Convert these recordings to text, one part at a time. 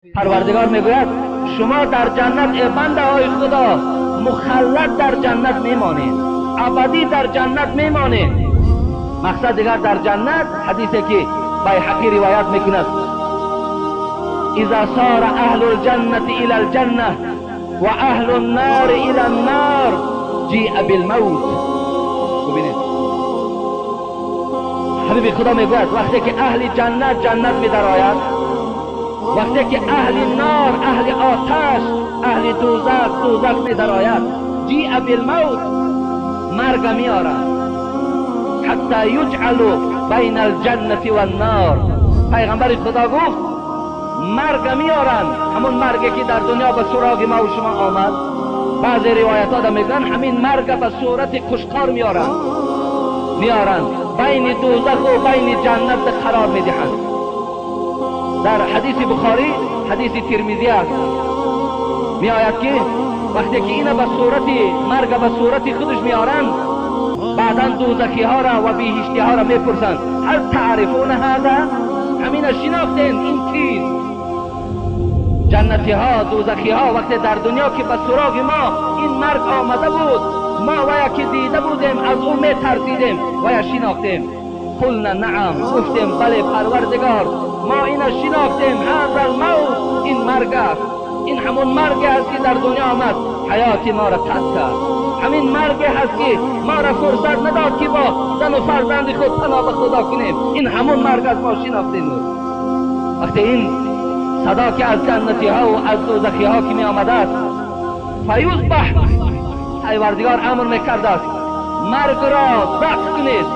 Парвардигор мегӯяд шумо дар ҷаннат, эй бандаҳои Худо, мухаллад дар ҷаннат мемонед, абадӣ дар ҷаннат мемонед. Мақсад дигар дар ҷаннат, ҳадисе ки Байҳақӣ ривоят мекунад, إذا صار أهل الجنة إلى الجنة وأهل النار إلى النار جيء بالموت. ببینید حبیب خدا میگوید وقتی که اهل جنت جنت میدرآید، وقتی که اهل نار، اهل آتش، اهل دوزخ دوزخ میدرآید، جیء بالموت، مرگ میآرد، حتی یجعل بین الجنة والنار. پیغمبر خدا گفت مرگ میارند، همون مرگی که در دنیا به سراغ ما و شما آمد. بعضی روایت ها میگن همین مرگ به صورت کشتار میارند، میارند بین دوزخ و بین جنت قرار میدهند. در حدیث بخاری، حدیث ترمذی است، میآید که وقتی که اینا به صورت مرگ به صورت خودش میارند، بعدا دوزخی ها را و بهشتی ها را میپرسند هل تعرفون هذا؟ همین شناختین این چیز؟ جنتی ها، دوزخی ها وقتی در دنیا که به سراغ ما این مرگ آمده بود، ما ویا که دیده بودیم از او میترسیدیم ویا شناختیم. قلنا نعم، گفتیم بله پروردگار، ما اینا شناختیم. هذا الموت، این مرگ است، این همون مرگ است که در دنیا آمد حیات ما را ترک کرد. همین مرگ هست که ما را فرصت نداد که با زن و فرزند خود پناه به خدا کنیم. این همون مرگ از ما شناختیم. وقتی این صدا که از جنتی ها و از دوزخی ها که می آمده است، فیذبح، پروردگار امر میکرده است مرگ را ذبح کنید.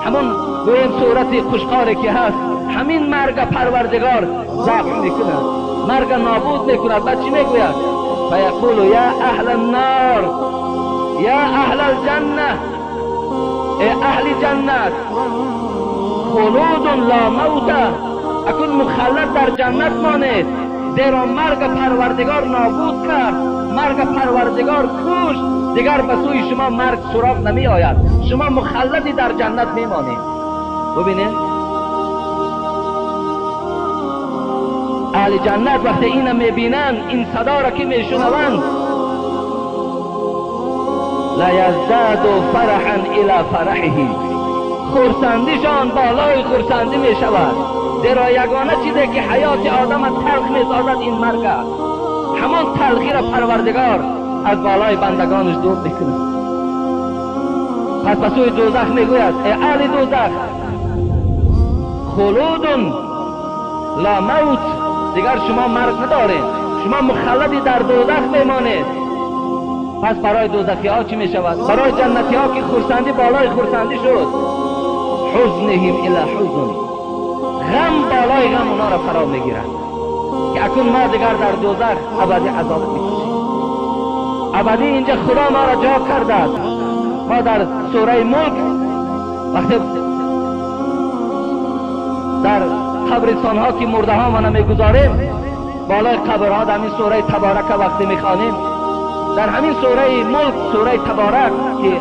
همون گویم صورت خوشقاری که هست، همین مرگ پروردگار ذبح میکند، مرگ نابود میکند. بعد چی میگوید؟ فیقول یا اهل النار یا اهل الجنه، ای اهل جنت، خلود لا موت، اکنون مخلد در جنت مانید، زیرا مرگ پروردگار نابود کرد، مرگ پروردگار کشت، دیگر به سوی شما مرگ سراغ نمی آید، شما مخلدی در جنت میمانید. ببینید اهل جنت وقتی اینو میبینند، این صدا را که میشنوند، لیزداد فرحا الی فرحه، خرسندیشان بالای خرسندی میشود. زیرا یگانه چیزی که حیات آدم تلخ میسازد این مرگ است. همان تلخی را پروردگار از بالای بندگانش دور میکند. پس به سوی دوزخ میگوید ای اهل دوزخ، خلود لا موت، دیگر شما مرگ ندارید، شما مخلدی در دوزخ میمانید. پس برای دوزخی ها چی میشود؟ برای جنتی ها که خرسندی بالای خرسندی شد، حزنهم الی حزن، غم بالای غم اونا را فرا میگیرد که اکنون ما دیگر در دوزخ ابدی عذاب میکشیم. ابدی اینجا خدا ما را جا کرده است. ما در سوره ملک وقتی در قبرستان ها که مرده ها ما میگذاریم، بالای قبرها در همین سوره تبارک وقتی میخوانیم، در همین سوره ملک، سوره تبارک که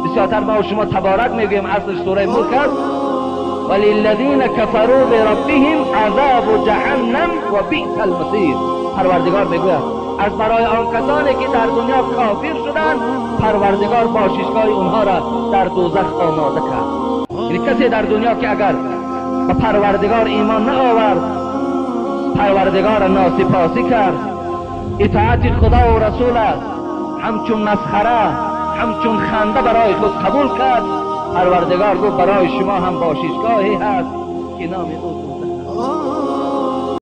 بسیارتر ما و شما تبارک میگوییم، اصلش سوره ملک است. وللذین کفروا بربهم عذاب جهنم و بئس المصیر. پروردگار میگوید از برای آن کسانی که در دنیا کافر شدند، پروردگار باششگاه اونها را در دوزخ آماده کرد. یعنی کسی در دنیا که اگر به پروردگار ایمان نآورد، پروردگار ناسپاسی کرد، اطاعت خدا و رسول همچون مسخره، همچون خنده برای خود قبول کرد، پروردگار گفت برای شما هم باششگاهی هست که نام او دوزخ است.